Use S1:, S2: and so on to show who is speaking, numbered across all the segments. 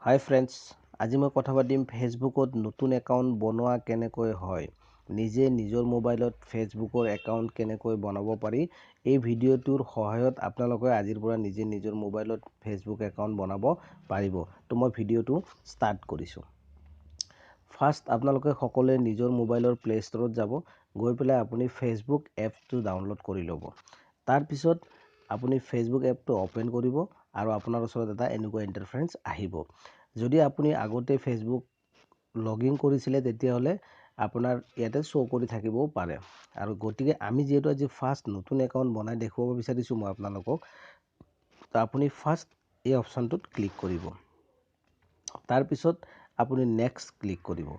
S1: হাই friends, আজি মই কথা পাতিম ফেচবুকত নতুন একাউণ্ট বনোৱা কেনেকৈ হয়, নিজে নিজৰ মোবাইলত ফেচবুকৰ একাউণ্ট কেনেকৈ বনাব পাৰি। এই ভিডিঅ'টোৰ সহায়ত আপোনালোকে আজিৰ পৰা নিজে নিজৰ মোবাইলত ফেচবুক একাউণ্ট বনাব পাৰিব। তো মই ভিডিঅ'টো ষ্টাৰ্ট কৰিছোঁ। ফাৰ্ষ্ট আপোনালোকে সকলোৱে নিজৰ মোবাইলৰ প্লে' ষ্ট'ৰত যাব, গৈ পেলাই আপুনি ফেচবুক এপটো ডাউনলোড কৰি ল'ব। তাৰপিছত আপুনি ফেচবুক এপটো অ'পেন কৰিব আৰু আপোনাৰ ওচৰত এটা এনেকুৱা ইণ্টাৰফাৰেঞ্চ আহিব। যদি আপুনি আগতে ফেচবুক লগ ইন কৰিছিলে তেতিয়াহ'লে আপোনাৰ ইয়াতে শ্ব' কৰি থাকিবও পাৰে। আৰু গতিকে আমি যিহেতু আজি ফাৰ্ষ্ট নতুন একাউণ্ট বনাই দেখুৱাব বিচাৰিছোঁ মই আপোনালোকক, তো আপুনি ফাৰ্ষ্ট এই অপশ্যনটোত ক্লিক কৰিব। তাৰপিছত আপুনি নেক্সট ক্লিক কৰিব।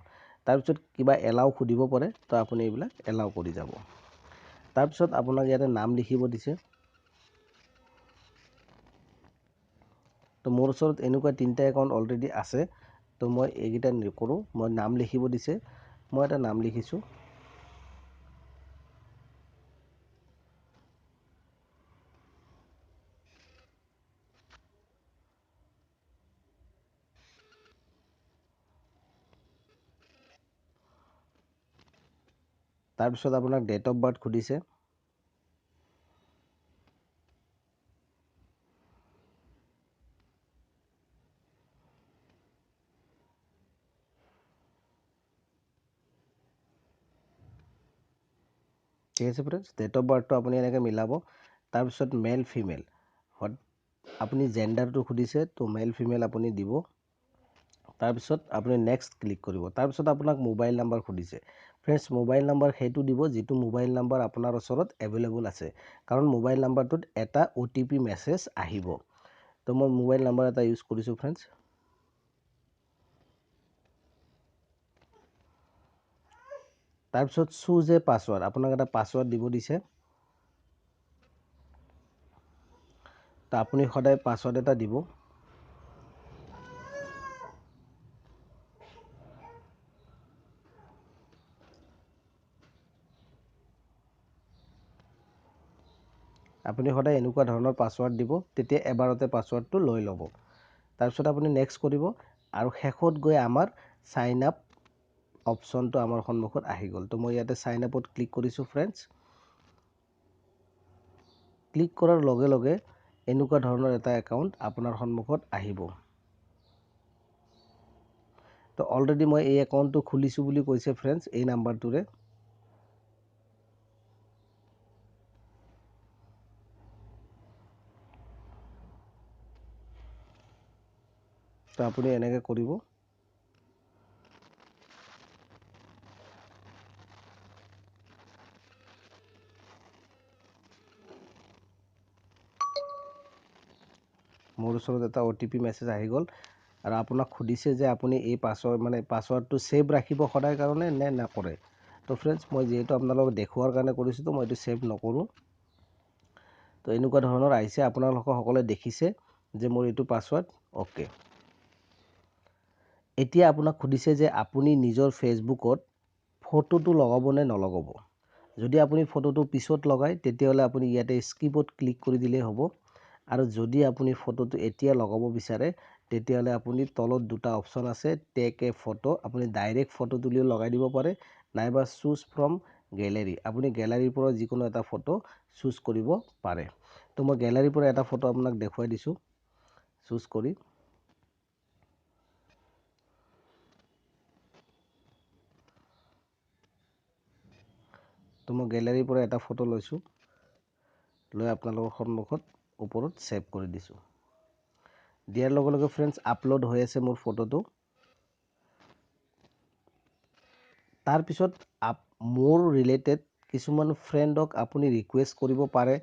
S1: তাৰপিছত কিবা এলাউ সুধিব পাৰে, তো আপুনি এইবিলাক এলাউ কৰি যাব। তাৰপিছত আপোনাক ইয়াতে নাম লিখিব দিছে। তো মোৰ ওচৰত এনেকুৱা তিনিটা একাউণ্ট অলৰেডি আছে, তো মই এইকেইটা নকৰোঁ। মই নাম লিখিব দিছে, মই এটা নাম লিখিছোঁ। তাৰপিছত আপোনাক ডেট অফ বাৰ্থ সুধিছে। ঠিক আছে ফ্ৰেণ্ডছ, ডেট অফ বাৰ্থটো আপুনি এনেকৈ মিলাব। তাৰপিছত মেল ফিমেল, আপুনি জেণ্ডাৰটো সুধিছে, তো মেল ফিমেল আপুনি দিব। তাৰপিছত আপুনি নেক্সট ক্লিক কৰিব। তাৰপিছত আপোনাক মোবাইল নাম্বাৰ সুধিছে। ফ্ৰেণ্ডছ, মোবাইল নাম্বাৰ সেইটো দিব যিটো মোবাইল নাম্বাৰ আপোনাৰ ওচৰত এভেইলেবল আছে, কাৰণ মোবাইল নাম্বাৰটোত এটা অ' টি পি মেছেজ আহিব। তো মই মোবাইল নাম্বাৰ এটা ইউজ কৰিছোঁ ফ্ৰেণ্ডছ। তাৰপিছত চুজ এ পাছৱৰ্ড, আপোনাক এটা পাছৱৰ্ড দিব দিছে। তো আপুনি সদায় পাছৱৰ্ড এটা দিব। আপুনি সদায় এনেকুৱা ধৰণৰ পাছৱৰ্ড দিব, তেতিয়া এবাৰতে পাছৱৰ্ডটো লৈ ল'ব। তাৰপিছত আপুনি নেক্সট কৰিব আৰু শেষত গৈ আমাৰ চাইন আপ অপশ্যনটো আমাৰ সন্মুখত আহি গ'ল। তো মই ইয়াতে চাইন আপত ক্লিক কৰিছোঁ ফ্ৰেণ্ডছ। ক্লিক কৰাৰ লগে লগে এনেকুৱা ধৰণৰ এটা একাউণ্ট আপোনাৰ সন্মুখত আহিব। তো অলৰেডি মই এই একাউণ্টটো খুলিছোঁ বুলি কৈছে ফ্ৰেণ্ডছ, এই নাম্বাৰটোৰে। তো আপুনি এনেকৈ কৰিব। মোৰ ওচৰত এটা অ' টি পি মেছেজ আহি গ'ল আৰু আপোনাক সুধিছে যে আপুনি এই পাছৱৰ্ডটো ছেভ ৰাখিব সদায় কাৰণে নে নকৰে। তো ফ্ৰেণ্ডছ, মই যিহেতু আপোনালোকক দেখুওৱাৰ কাৰণে কৰিছোঁ, তো মই এইটো ছেভ নকৰোঁ। তো এনেকুৱা ধৰণৰ আহিছে, আপোনালোকে সকলোৱে দেখিছে যে মোৰ এইটো পাছৱৰ্ড। অ'কে, এতিয়া আপোনাক সুধিছে যে আপুনি নিজৰ ফেচবুকত ফটোটো লগাব নে নলগাব। যদি আপুনি ফটোটো পিছত লগায় তেতিয়াহ'লে আপুনি ইয়াতে স্কিপত ক্লিক কৰি দিলেই হ'ব। আৰু যদি আপুনি ফটোটো এতিয়া লগাব বিচাৰে তেতিয়াহ'লে আপুনি তলত দুটা অপশ্যন আছে, টেক এ ফটো, আপুনি ডাইৰেক্ট ফটো তুলিও লগাই দিব পাৰে, নাইবা চুজ ফ্ৰম গেলেৰী, আপুনি গেলাৰীৰ পৰা যিকোনো এটা ফটো চুজ কৰিব পাৰে। তো মই গেলাৰীৰ পৰা এটা ফটো আপোনাক দেখুৱাই দিছোঁ চুজ কৰি। তো মই গেলাৰীৰ পৰা এটা ফটো লৈছোঁ, লৈ আপোনালোকৰ সন্মুখত ওপৰত ছেভ কৰি দিছোঁ। দিয়াৰ লগে লগে ফ্ৰেণ্ডছ আপলোড হৈ আছে মোৰ ফটোটো। তাৰপিছত মোৰ ৰিলেটেড কিছুমান ফ্ৰেণ্ডক আপুনি ৰিকুৱেষ্ট কৰিব পাৰে,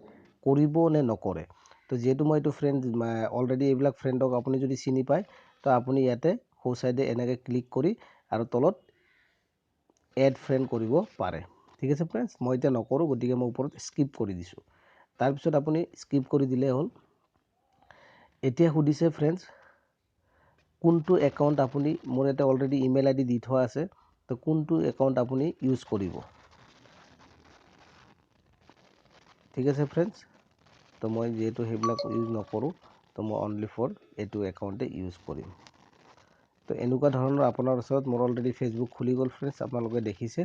S1: কৰিব নে নকৰে। তো যিহেতু মই এইটো ফ্ৰেণ্ড অলৰেডি এইবিলাক ফ্ৰেণ্ডক আপুনি যদি চিনি পায়, তো আপুনি ইয়াতে সোঁ চাইডে এনেকৈ ক্লিক কৰি আৰু তলত এড ফ্ৰেণ্ড কৰিব পাৰে। ঠিক আছে ফ্ৰেণ্ডছ, মই এতিয়া নকৰোঁ, গতিকে মই ওপৰত স্কিপ কৰি দিছোঁ। তাৰপিছত আপুনি স্কিপ কৰি দিলেই হ'ল। এতিয়া সুধিছে ফ্ৰেণ্ডছ কোনটো একাউণ্ট আপুনি, মোৰ ইয়াতে অলৰেডি ইমেইল আই ডি দি থোৱা আছে, তো কোনটো একাউণ্ট আপুনি ইউজ কৰিব। ঠিক আছে ফ্ৰেণ্ডছ, তো মই যিহেতু সেইবিলাক ইউজ নকৰোঁ, তো মই অনলি ফৰ এইটো একাউণ্টে ইউজ কৰিম। তো এনেকুৱা ধৰণৰ আপোনাৰ ওচৰত, মোৰ অলৰেডি ফেচবুক খুলি গ'ল ফ্ৰেণ্ডছ, আপোনালোকে দেখিছে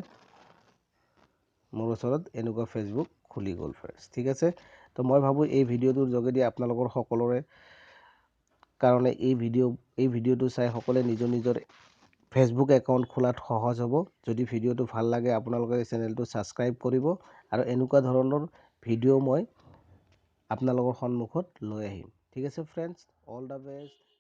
S1: মোৰ ওচৰত এনেকুৱা ফেচবুক খুলি গ'ল ফ্ৰেণ্ডছ। ঠিক আছে, তো মই ভাবোঁ এই ভিডিঅ'টোৰ যোগেদি আপোনালোকৰ সকলোৰে কাৰণে এই ভিডিঅ'টো চাই সকলোৱে নিজৰ নিজৰ ফেচবুক একাউণ্ট খোলাত সহজ হ'ব। যদি ভিডিঅ'টো ভাল লাগে, আপোনালোকে চেনেলটো ছাবস্ক্ৰাইব কৰিব আৰু এনেকুৱা ধৰণৰ ভিডিঅ' মই আপোনালোকৰ সন্মুখত লৈ আহিম। ঠিক আছে ফ্ৰেণ্ডছ, অল the best.